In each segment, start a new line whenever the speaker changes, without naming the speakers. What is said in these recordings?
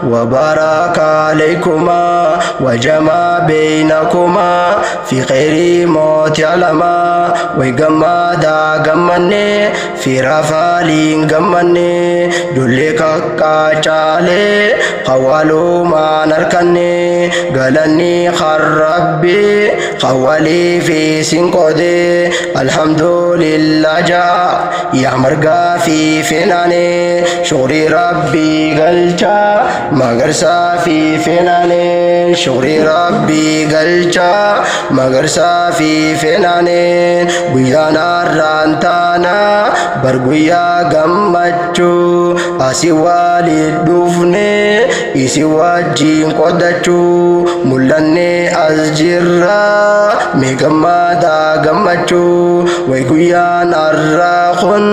وبارك عليكما وجمع بينكما في خير موت علما ويقمدا قمني في رفالين قمني جلك كاچالي قوالو ما نركني قالني خر ربي قوالي في سنقودي الحمد لله جاء يا مرقا في فناني شغري ربي قلچا مغرسا في فناني شغري ربي قلچا مغرسا في فناني گویانا رانتانا برگویا گمچو اسی والی دفنه isi wajjin qodachuu mul'anne as jirra mee gammadaa gammachuu way guyyaan har'aa kun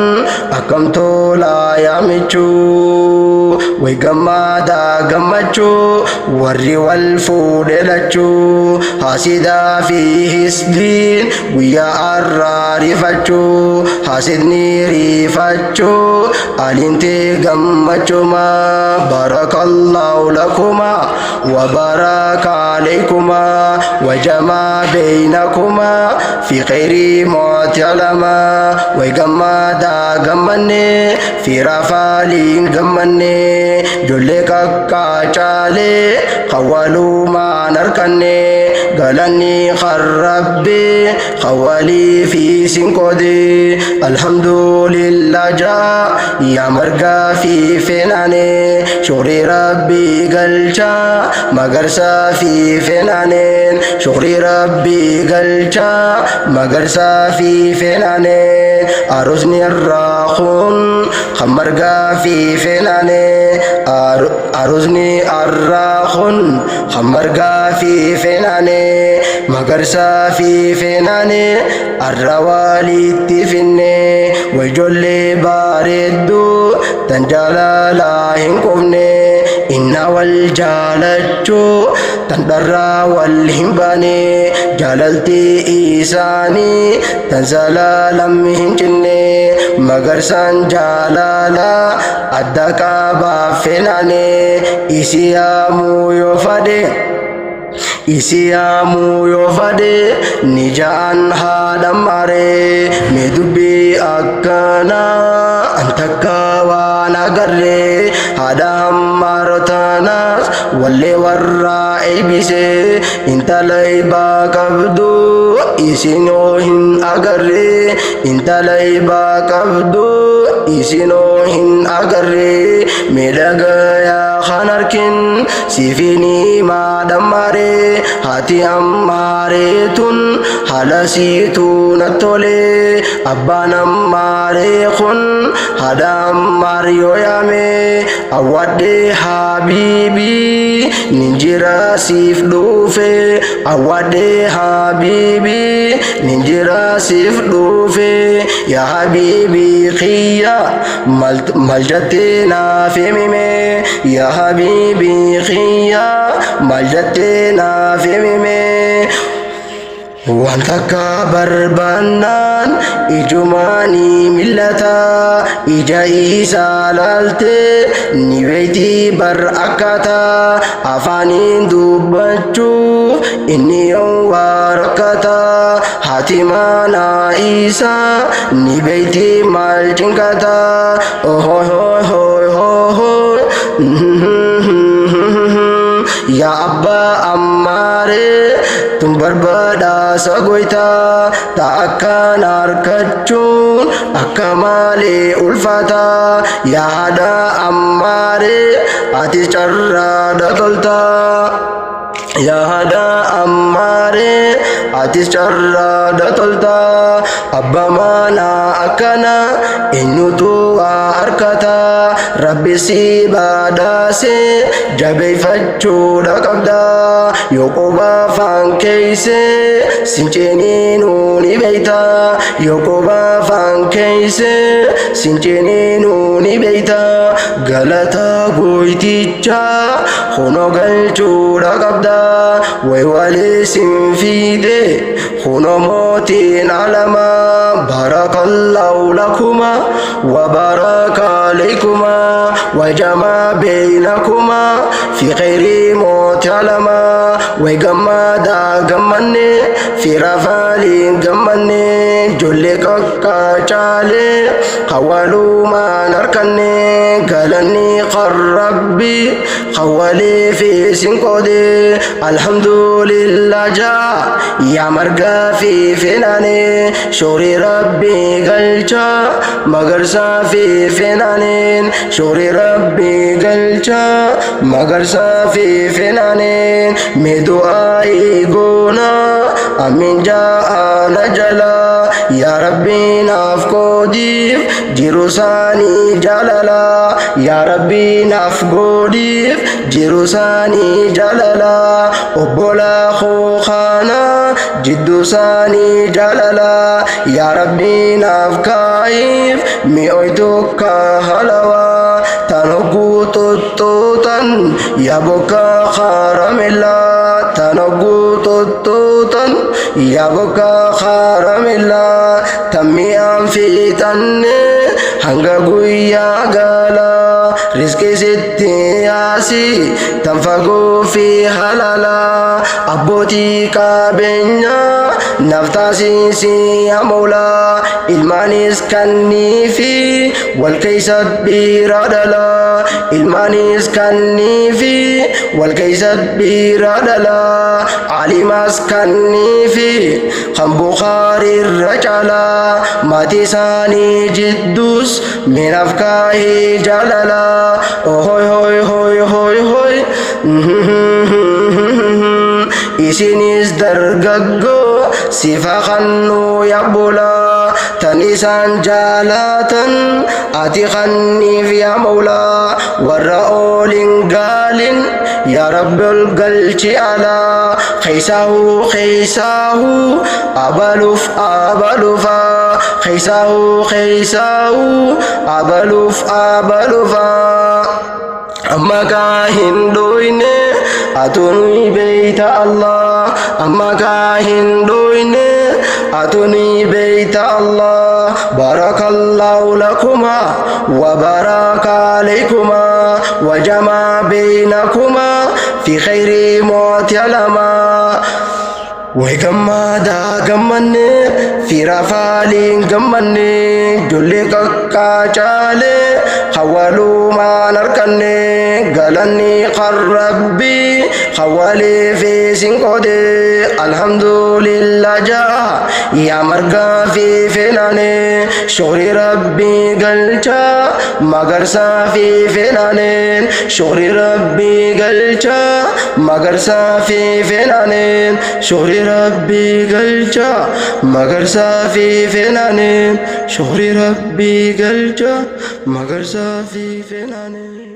akkam tolaa yaamichuu way gammadaa gammachuu warri wal fuudhe lachuu hasidaa fi hisdiin guyyaa har'aa rifachuu hasidni rifachuu aliintee gammachuma barakallahu lakuma وبارك عليكما وجمع بينكما في خير ما تعلما ويغمدا غمني في رفالين غمني جلك كاچالي قوالو ما نركني غلني خربي خوالي في سنقودي الحمد لله جاء يا مرقا في فناني شغري ربي قلچا مغرسا في فنانين شغري ربي قلچا مغرسا في فنانين أرزني الراخون خمرقا في فنانين أرزني الراخون خمرقا في فنانين مغرسا في فنانين الروالي تفني وجل باردو تنجالا هنكفني inna wal jaalachuu tan dharraa wal hin baane jaalaltii isaanii tan zalaalam hin cinne magarsaan jaalala adda qabaa fenaane isii yaamuu yoo fadhe isii yaamuu yoo fadhe ni ja'an haadha maaree mee dubbii akkanaa an takka waan agarree haadha hammaarotanaas wallee warraa eeybise intala ibaa qabdu isinoo hin agarre intala ibaa qabdu isinoo hin agarre miidhagayaa kan arkin siifini maadhammaare haati ammaaree tun haala siituu na tole abbaan ammaaree kun haadha ammaar yoo yaame awwadhe habiibii nin jira siif dhufe awwadhe habiibii nin jira siif dhufe yaa habiibii kiyya mal jettee naaf himime yaa habiibii kiyya mal jettee naaf himime waan takka barbaannaan ijumaanii millata ija isaa laaltee ni beeyti bar akkaataa afaaniin dubbachuuf inni yoo waa rakkata haati manaa isaa ni beeyti maal cinqata ohohohohoho yaa abbaa ammaaree tun barbaadhaasa goyta ta akkaan harkachuun akka maalee ulfaata yaa haadha ammaaree ati carraadha tolta yaa haadha ammaaree atis carraadha tolta abba manaa akkana eenyutu waa harkata rabbi si badhaase jabeeffachuudha qabda yoo quba afaan keeyse sin ciniinuu ni beeyta yoo quba afaan keeyse sin ciniinuu ni beeyta galata goytichaa Kunoo galchuudha qabda way walii sin fiide kunoo mootiin alamaa. Barakallahu lakuma wa baraka alaykuma wa jamaa beynakuma fi khayri mooti alamaa. Way gammadaa gammanne fi rafaaliin gammanne ijoollee qaqqaacaalee kawalumaan harkanne galanni kan rabbi kawwalee fi sin qoode. Alhamdulillah jaa yaa margaa fi fenaane shoorii rabbi galcha magarsaa fi fenaaneen shoorii rabbi galcha magarsaa fi fenaaneen mee du'aa'ii goona amiin jaa na jala yaa rabbi naaf qoodiif jiru isaanii jaalala yaa rabbi naaf godhiif jiru isaanii jaalala obbolaa koo kana jidduu isaanii jaalala yaa rabbi naaf kaa'iif mi'ooytu ka halawaa tan hogguu tuttuutan yaa bokka karamellaa tan hogguu tuttuutan yaa bokka karamellaa tan mi'aan fiixanne hanga guyyaa gaalaa rizqii sitti yaasi tan fagoo fi halaalaa abbootii qabeenyaa naaf taasisi yaa moolaa ilmaanis kannii fi wal keessa dhiira dhalaa ilmaanis kannii fi wal keessa dhiira dhalaa alimaas kannii fi kan Bukaarii irra caalaa maatii isaanii jidduus minaaf kaahii jaalalaa hoy hoy hoy hoy hoy. Isinis dargaggoo sifa kannuu yabbulaa tan isaan jaalatan ati kanniif yaa mawlaa warra oolin gaalin yaa rabbi ol galchi alaa keeysaahu keeysaahu abaluuf abalufa keeysaahu keeysaahu abaluuf abalufa amma kaa hin dhoyne atuni beeyta Allah amma kaa hin dhoyne atuni beeyta Allah. Barakallahu lakuma wa baraka alaykuma wa jamaa beynakuma fi khayri mooti alamaa. Way gammadaa gammanne fi rafaaliin gammanne ijoollee qaqqaacaalee hawwalumaan harkanne galanni kan rabbi hawwalee fi sin qoode. Alhamdulillah jaa yaa margaa fi fenaane shukri rabbi galcha magarsaa fi fenaaneen shukri rabbi galcha magarsaa fi fenaaneen shukri rabbi galcha magarsaa fi fenaaneen shukri rabbi galcha magarsaa fi fenaaneen.